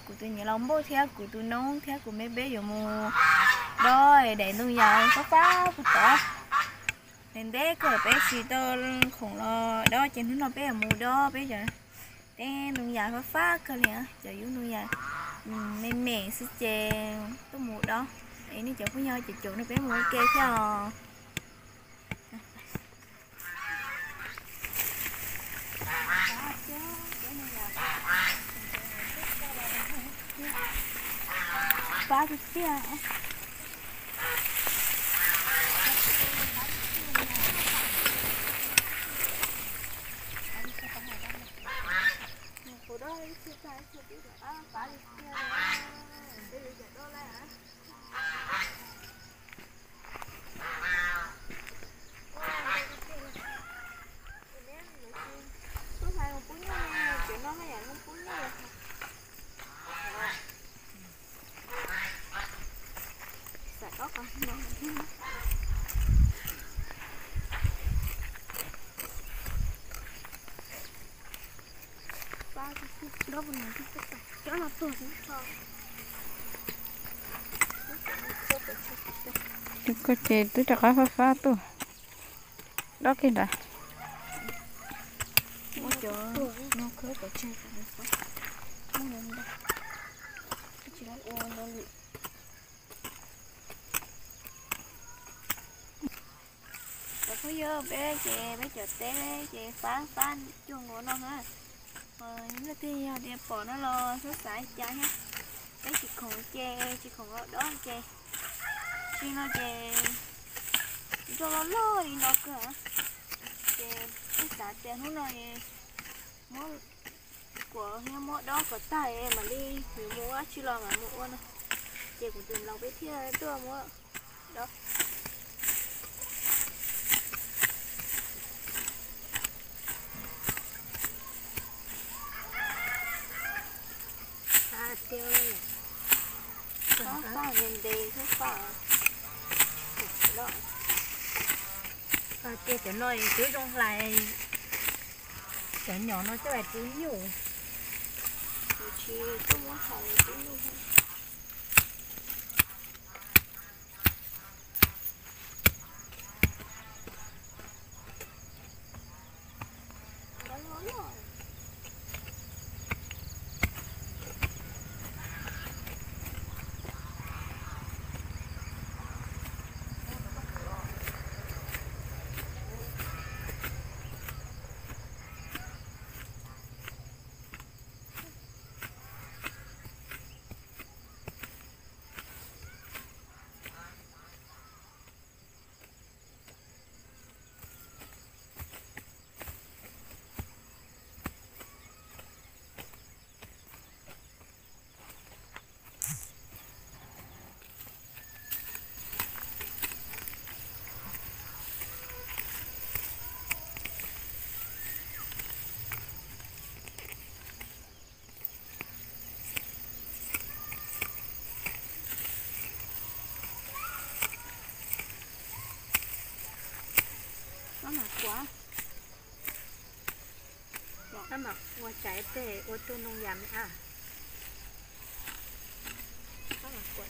Kuv tus niam laus Npauj thiab kuv tus noob thiab kuv me peb yuav mus dob daim ntoo yas fab fab puag tod. Ntev ntev kawg peb tsis tau khoom los dob ces hnub no peb yuav mus dob peb cov teb ntoo yas fab fab kawg li, cov yub ntoo yas me me xwb ces tuaj mus dob. Es nej cov phooj ywg caum caum no peb mus ua ke thiab os. Fab tiag tiag. Tus ko ces twb rov qab fab fab tuaj. Dob kiag nrad. Cov phooj ywg, peb ces peb cov teb ces fab fab cuag nkaus no na. Leej twg yog tias pom no los txhob xav li cas thiab. Peb tsis khoom ces tsis khoom los dob ces tsis no ces nroj loj loj li no kawg. Ces peb xav tias hnub no muab kuam thiab muab dob kom tag mam li yuav mus ua dab tsi los mam mus ua no. Ces kuv tus laus peb thiaj tuaj muab dob. Txhob faj ntev ntev, txhob faj loj. Faj tias cov no twb zoo hlais, cov nyom no coj mus twb nyuj. Kuv tsis tuaj muab hlais twb nyuj. Koj mam kuav, koj mam ua tsaiv tes ua tug ntoo yas me a. Koj mam kuav,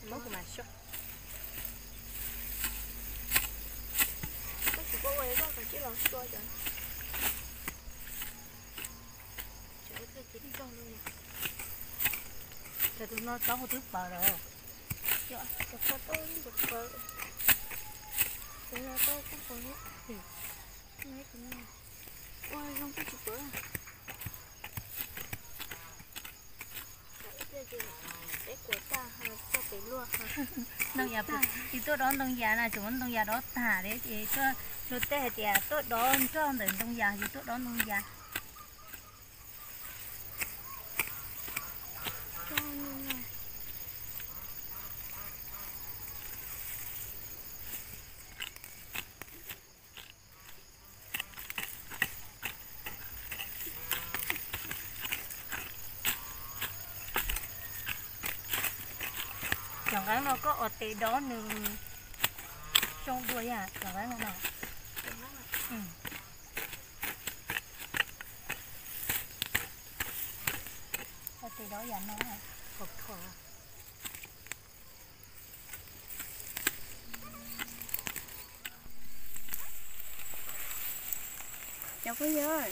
muab kuv mam so. Koj tsis paub ua li, koj kav tsij los so cov. Cov tus no tsob hauv twb pawv lawm. Cov pawv, cov pawv, cov no tau kuj pawv. Ua zoo kuj tsis pawv. Ntoo yas, yus tuaj dob ntoo yas na, tseem muab ntoo yas dob tag li ces tuaj, luag tej hais tias tuaj dob nroj ntawm ntoo yas, yus tuaj dob ntoo yas. Cov nqeeb no koj ua tes dob nws zoo dua yam cov nqeeb no na. Cov phooj ywg,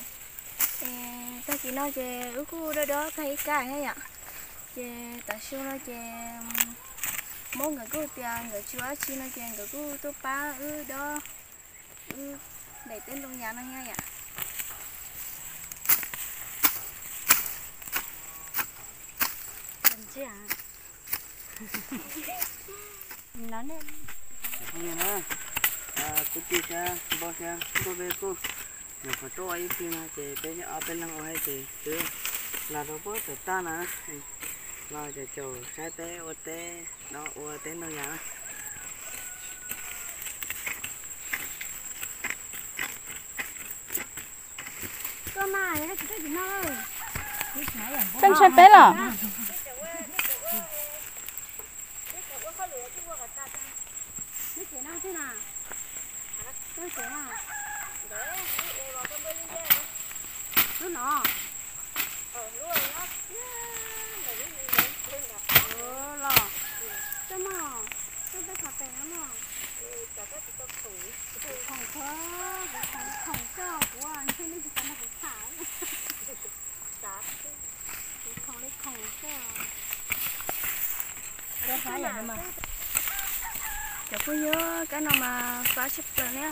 tag kis no ces wb kuj dob dob tag ib kab thiab yom. Ces tam sim no ces Hmoob nkawd kuj tias nkawd tsis ua dab tsi no ces nkawd kuj tuaj pab wb dob, wb daim teb ntoo yas no thiab yom. Kwv tij sab npawg sab npawg peb kuj nyuam qhuav tuaj ua ib pliag no ces peb ob peb leeg ua hais tias twb los rau puag tom toj na, los caum caum saib peb ua teb, no ua teb ntoo yas na. Koj saib peb los? Los, los, khoom, khoom, khoom coj kuv, ntshe nej tsis xav nrog kuv tham. Cov phooj ywg, kab no mas fab tshaj plaws ne.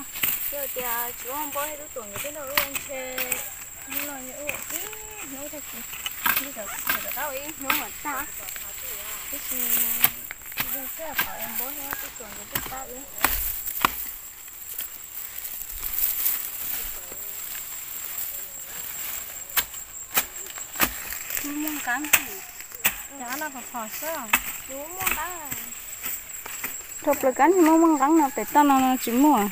Yog tias tsis muaj npau thiab tub tuam nkawd twb nrog wb ua ntshe hnub no yuav ua ib hnub tag kis, ntshe rov qab ua ib hnub mam tag. Tab sis yog koj pom npau thiab tub tuam nkawd twb pab wb. Muaj nqeeb, cov no phom phom xwb. Dhau plaws kab muaj muaj nqeeb no, pem toj no no tsis muaj.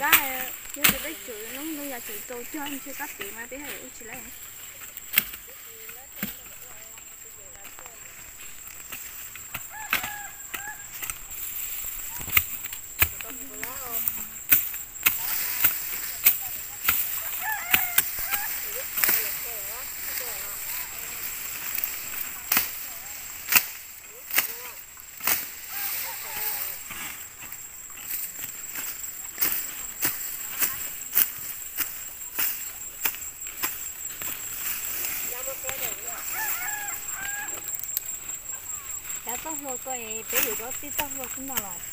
Cov txoj hlua ko peb yuav tau txij txoj hlua xwb no los?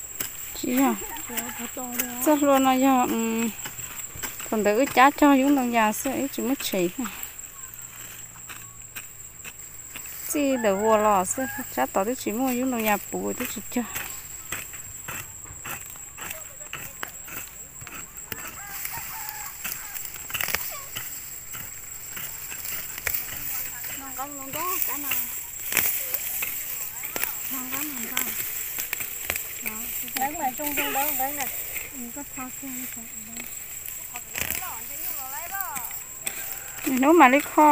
Tsis yog, txoj hlua no yog thaum ntawd wb cab cog yub ntoo yas xwb, wb tsis muab tshem. Txij ntawm vuas los xwb, tsab tom twb tsis muaj yub ntoo yas puv twb tsis cog. Hnub mam li kho.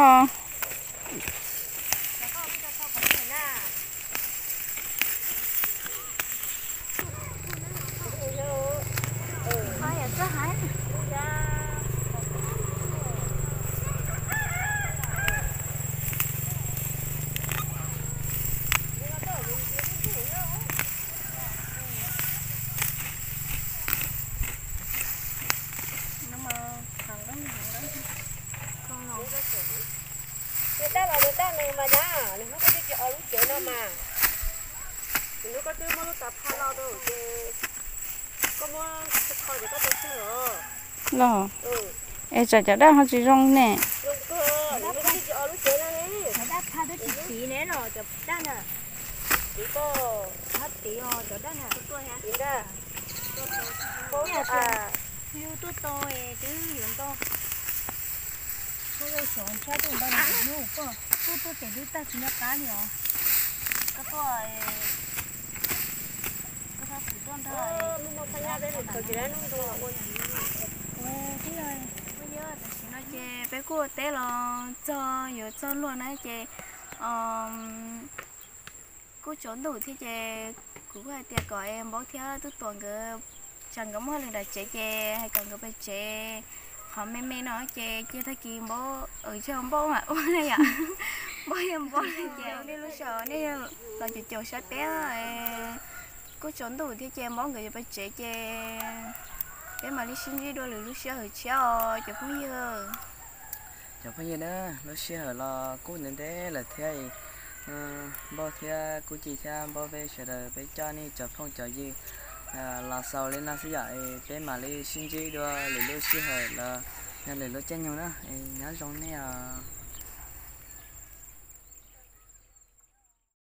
Nws daj los nws daj nws mas nyab, nws hnub koj twb tsis o lub cev no mas. Nws hnub koj twb muab lub tav phaj lo rau ces koj muab kho ces koj tau tseg os. Los, es tsam cov daj ho tsis zoo ne. Nws hnub koj twb tsis o lub cev no ne. Cov daj phaj twb tsis tiv ne los cov daj na. Tiv koj. Ho tiv os cov daj na. Tiv ntag. Yus tuaj tau es twb yuav ntau. Koj yuav xyov ntshai tuaj ntau no hnub koj tuaj tuaj ces twb tag tsis nco qab li os. Koj tuaj, koj txhob xav tuaj nrog. Tam sim no ces peb kuj ua teb los txog yuav txog luag na ces kuj tsaus ntuj thiab ces kuv kuj hais tias kom es Npaub thiab Tub Tuam nkawd, tsam nkawd muaj hauj lwm nram tsev ces hais kom nkawd pem tsev qhov me me no ces cia tag kis Npaub, yog Npaub mam ua na yom. Npaub yog npaub ces nej lub sij hawm nej los caum caum saib peb, kuj tsaus ntuj thiab ces npaub nkawd yuav pais tsev ces peb mam li sib ntsib dua lwm lub sij hawm tshiab os cov phooj ywg. Cov phooj ywg na, lub sij hawm los kuj ntev ntev lawm thiab, npaub thiab kuj ci thiab npaub peb sawv daws peb coj nej cov phooj cov ywg los xaus li no xwb yom, peb mam li sib ntsib dua lwm lub sij hawm los yog lwm lub caij nyoog na, nyob zoo nej os.